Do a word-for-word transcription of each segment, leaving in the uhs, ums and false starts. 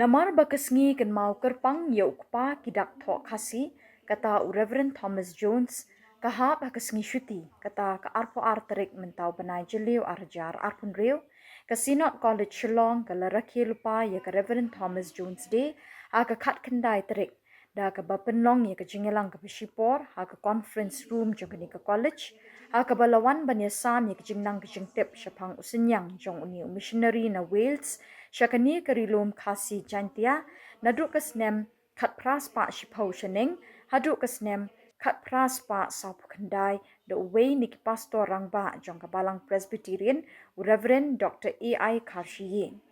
Namar ba ka sngi kynmaw kyrpang ïa u kpa ki dak thoh Khasi, kata u Reverend Thomas Jones, ka hap ha ka sngi shuti, kata ka arphew ar tarik mynta u bnai Jylliew arhajar arphew hynriew, ka Synod College Shillong ka la rakhe lypa ïa ka Reverend Thomas Jones Day ha ka khatkhyndai tarik, da kaba pynlong ïa ka jingïalang kaba shipor ha ka conference room jong kane ka college, ha kaba la wan ban ïasam ïa ka jingnang ka jingtip shaphang u synñiang jong une u missionary na Wales sha kane ka ri lum Khasi Jaintia, naduh ka snem khatphra spah shiphew shaneng haduh ka snem khatphra spah sawphew khyndai, da uwei na ki pastor rangbah jong ka Balang Presbyterian, u Reverend Doctor A I Kharshiing.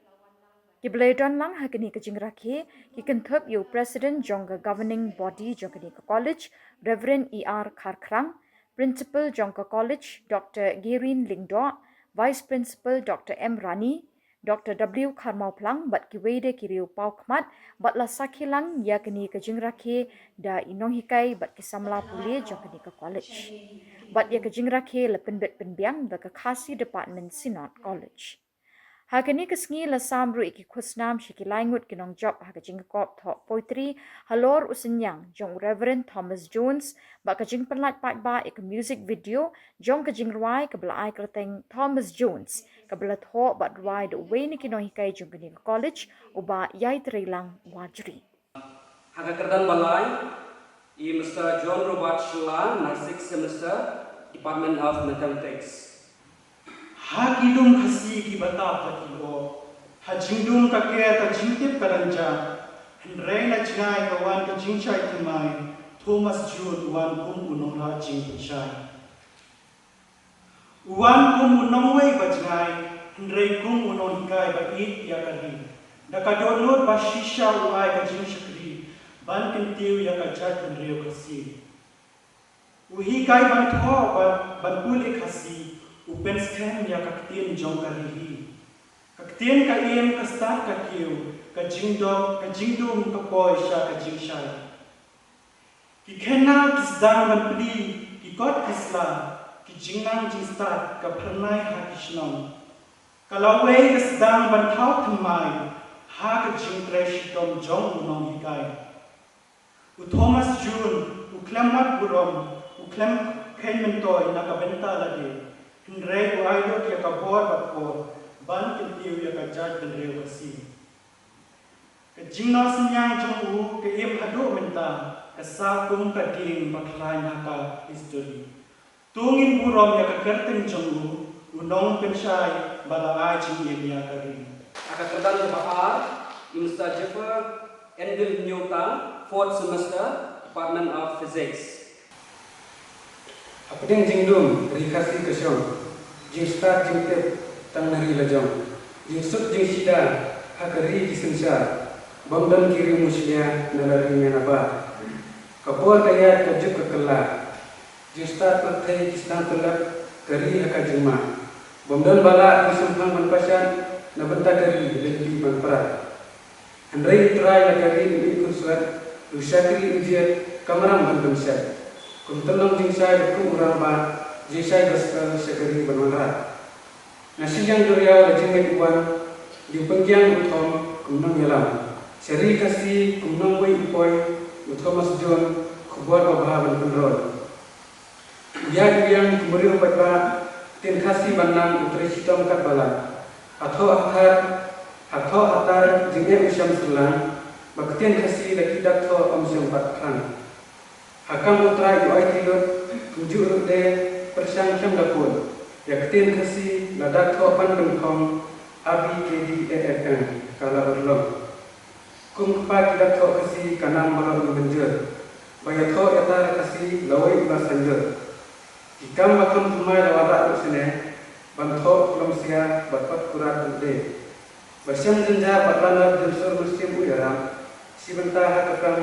Kiba la ïadon lang ha kane ka jingrakhe ki kynthup ïa u President jong ka Governing Body jong kane ka college, Reverend E R Kharkhrang, Principal jong ka college, Doctor Gerin Lyngdoh, Vice Principal Doctor M Rani, Doctor W Kharmawphlang bad kiwei de ki riew paw khmat, bad la sakhi lang ïa kane ka jingrakhe da i nonghikai bad ki samla pule jong kane ka college. Bad ïa ka jingrakhe la pynbit pynbiang da ka Khasi Department Synod College. Ha kane ka sngi la sam ruh ïa ki khusnam sha ki lai ngut ki nongjop ha ka jingkop thoh poetry halor u synñiang jong u Reverend Thomas Jones, bad ka jingpynlait paidbah ïa ka music video jong ka jingrwai kaba la ai kyrteng Thomas Jones, kaba la thoh bad rwai da uwei na ki nonghikai jong kane ka college, u Bah Ïaitreilang Warjri. Ha ka kyrdan ba lai, i Mister John Robert Shylla, na sixth semester, Department of Mathematics. Ha ki lum Khasi kiba tap ha ki lyoh, ha jingdum ka ker ka jingtip ka dang jah, hynrei na jngai ka wan ka jingshai thymmai, Thomas Jones u wan kum u nongrah jingpynshai. U wan kum u nongwei ba jngai, hynrei kum u nonghikai ba ïeit ïa ka ri, da ka dohnud ba shisha u ai ka jingshakri ban kyntiew ïa ka jaitbynriew Khasi. U hikai ban thoh, ban, ban pule Khasi, u pynskhem ïa ka ktien jong ka ri hi. Ka ktien ka im, ka stad ka kiew, ka jingdom, ka jingdum ka poi sha ka jingshai. Ki khynnah ki sdang ban plie, ki kot ki sla, ki jingnang jingstad ka phyrnai ha ki shnong. Ka lawei ka sdang ban thaw thymmai ha ka jingtrei shitom jong u nonghikai. U Thomas Jones u khlem wad burom, u khlem kheiñ myntoi na ka bynta lade, hynrei u ai lut ïa ka bor bad por ban kyntiew ïa ka jaitbynriew Khasi. Ka jingnoh synñiang jong u ka im haduh mynta, ka sah kum ka dieng ba khlaiñ ha ka history. To ngin burom ïa ka kyrteng jong u, u nongpynshai ba la ai jingim ïa ka ri. Ha ka kyrdan kaba ar, i Mister Jeffrey Endil Hynñiewta, fourth semester, Department of Physics. Hapdeng jingdum ri Khasi ka shong, jingstad jingtip tang na ri la jong, jingsuk jingshida ha ka ri ki synshar, bym don ki riew mushlia na la ri mena ba. Ka por ka ïaid ka juk ka kylla, jingstad pyrthei ki sdang tyllep ka ri ha ka jingma. Bym don ba lah ki shemphang ban pashat na bynta ka ri lynti ban pra. Hynrei U Trai la ka ri u ïeit khurswet, u shakri u jied, kamram ban pynshet. Kum tyllong jingshai ba kum u rangbah, jingshai gospel sha ka ri ban wanrah. Na shiliang duriaw la jingngeit u wan, dei u pynkiang u Thom kum nongïalam. Sha ri Khasi kum nongwei u poi, u Thomas Jones, khubor babha ban pynroi. U ïaid u ïeng kum u riew paidbah, ktien Khasi ban nang u trei shitom katba lah. Ha thoh ha tar, ha thoh ha tar jingeh u shem syrlang, ba ktien Khasi da ki dak thoh ym shem pat phrang. Ha kam U Trai u aiti lut, kumjuh ruh de pyrshang khlem da pud. Ïa ktien Khasi la dak thoh ban pynkhong, A B K D A F M, ka la urlong. Kum kpa ki dak thoh Khasi ka nam baroh ngi mynjur. Ba ïathoh ïatar Khasi lawei u la sanjur. Ki kam ba kham thymmai la wanrah ruh sene, ban thoh khlem sia bad pat kurat ruh de. Ba shem jynjar bad lanot jemsur mynsiem u ïarap. Shi bynta ha ka kam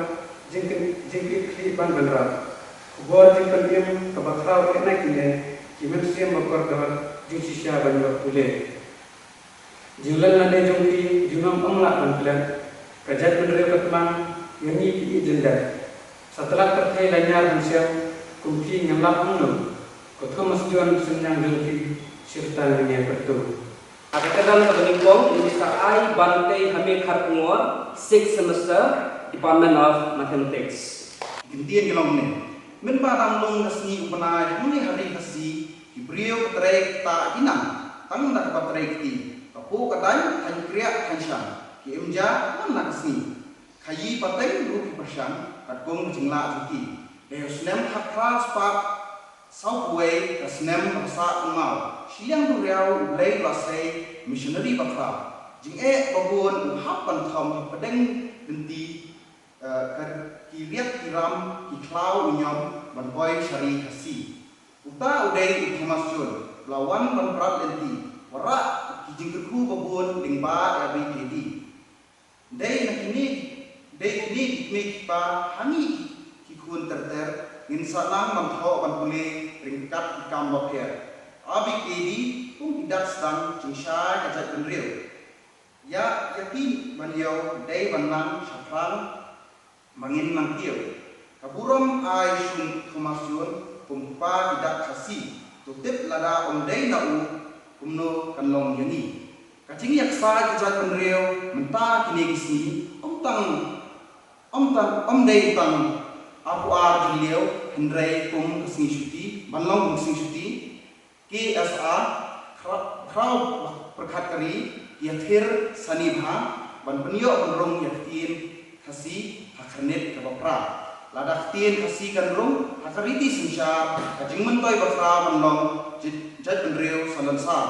jingkyn-, jingkit khlieh ban bynrap. Khubor jingpynim kaba khraw kine kine, ki mynsiem ba kordor jingshisha ban ïoh pule. Jingleh lade jong ki junom ym lah ban klet, ka jaitbynriew ka tmang ïa ngi ki ïeit jyndat. Satlak pyrthei la ñiar ban shem, kum ki ngin lap ym nud. Ko Thomas Jones, synñiang jong ki shirta ngin ïa pyrtung. Ha ka kyrdan kaba nyngkong ngin sa ai ban tei ha Mei Kharkongor, sixth semester, Department of Mathematics. Ki ktien ki long kumne. Mynba dang long ka sngi u bnai hangne ha ri Khasi, ki briew ki trei ktah ki nang tang da kaba trei kti. Ka phuh ka daiñ, thaiñ kriah thaiñ shang, ki im ja man la ka sngi. Khaïi pateng ruh ki pyrshang katkum ka jinglah jong ki. Dei u snem khatphra spah sawphew wei, ka snem ba sah kynmaw, shiliang duriaw U Blei u la sei missionary bakhraw. Jingeh babun u hap ban thom hapdeng lynti, eh, ka, ki riat ki ram, ki khlaw u ñiom ban poi sha ri Khasi. Uta u dei u Thomas Jones, u la wan ban prat lynti, wanrah ki jingkyrkhu babun lyngba A B K D. Dei na kine, dei kine ki kmie ki kpa ha ngi ki khun ter ter, ngin sa nang ban thoh ban pule ryngkat ki kam bapher. A B K D kum ki dak sdang jingshai ka jaitbynriew. Ïa, ïa ki ban ïoh dei ban nang shaphrang ba ngin nang kiew. Ka burom ai sha u Thomas Jones kum u kpa ki dak Khasi. To tip lada ym dei na u, kumno kan long ïa ngi. Ka jingïaksaid ka jaitbynriew mynta kine ki sngi, ym tang, ym tang, ym dei tang arphew ar jylliew, hynrei kum ka sngi shuti, ban long kum ka sngi shuti. K S A, khra-, khraw pyrkhat ka ri, ki ïathir sani bha ban pynïoh pynrung ïa ka ktien Khasi ha ka khyrnit kaba phra. Lada ka ktien Khasi kan rung ha ka riti synshar, ka jingmyntoi bakhraw kan long jait, jaitbynriew salonsar.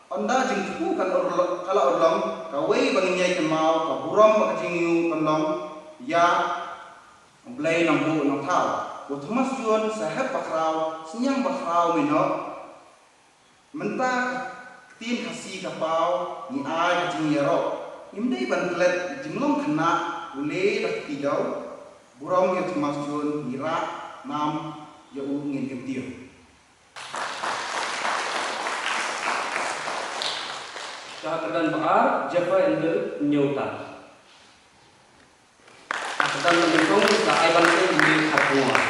Ynda jingthmu kan urlo-, ka la urlong, kawei ba ngin ïai kynmaw, ka burom bad ka jingïohi kan long ïa U Blei Nongbuh Nongthaw. U Thomas Jones, sahep bakhraw, synñiang bakhraw, u ong, mynta ka ktien Khasi ka paw, ngi ai ka jingïaroh. Ngim dei ban klet jinglong khynnah u leh da ka kti daw. Burom ïa u Thomas Jones, ngi rah nam ïa u, ngin kyntiew. Ka kyrdan ba ar, Jafar Endel Nyota. Ka kyrdan ba nyngkong, ka ai ban tei ha Mei Kharkongor.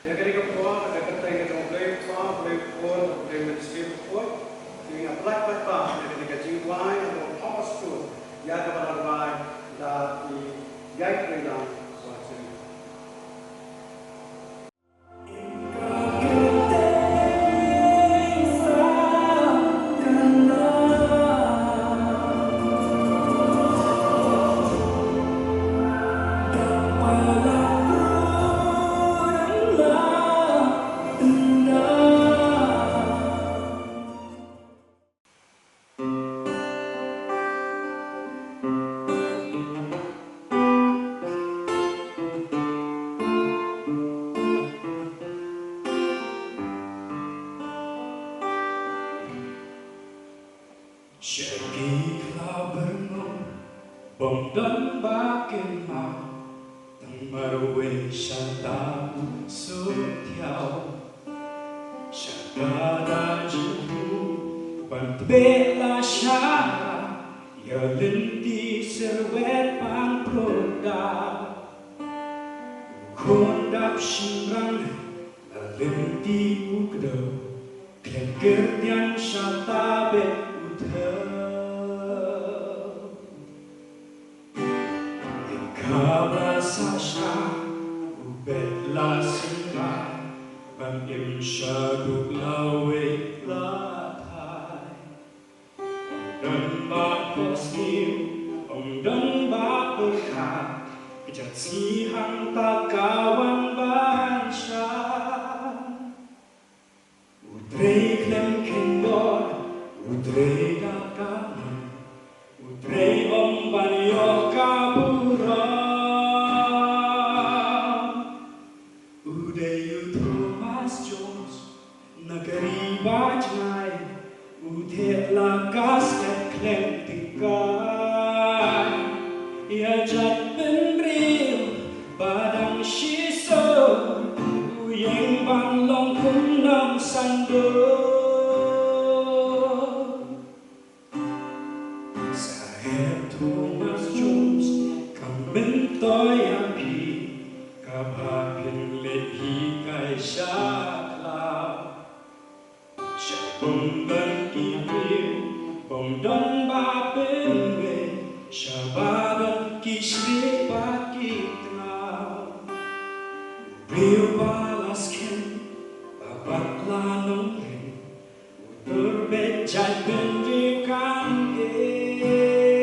Ïa kane ka por, ka kyrteng ka jong U Blei u Kpa, U Blei u Khun, U Blei u Mynsiem Bakhuid. Te nga pynlait paidbah ïa kane ka jingduwai, ïa ka Thomas Jones, ïa kaba la duwai da i Gai Kreilang Wahjri. Sha ki khlaw byrngom bym don ba kynmaw, tang marwei shata u suk thiaw. Shata da jingthmu ban tbeh lashai, ïa lynti syrwet ban pyrkhat. U khun dap shynrang, la lynti u kdew, khlem kyrdiang shata bet u thew. Ïa kaba sah shai u bet la sngewbha, ban im shaduh lawei lathai. Ym don ba khuslai, ym don ba pyrkhat, ka jait sngi hangta ka wan ban shai. U trei khlem kheiñ bor, u trei da ka mon, u trei ym ban ïoh ka burom. U dei u Thomas Jones, na ka ri ba jngai, u theh la ka step khlem tyngkai. Ïa jaitbynriew ba dang shisha, u ïeng ban long kum nongsan dor. Sahep Thomas Jones, ka myntoi ïa phi, kaba phin leh hi ba pynwei sha ba don ki shrieh bad ki tngaw. Briew ba la skhem ba bat la nongrim, u tur beit jait bynriew kan ïeng.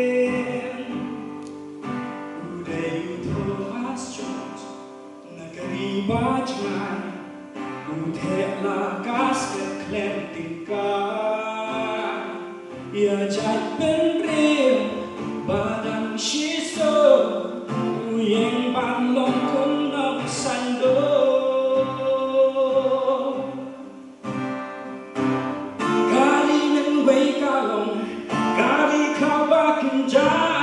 U dei u Thomas Jones na ka ri ba jngai, u theh la ka step khlem tyngka. Ïa jait bynriew ba dang shisha, u ïeng ban long kum nongsaindur. Ka ri mynwei ka long ka ri khlaw ba kynja.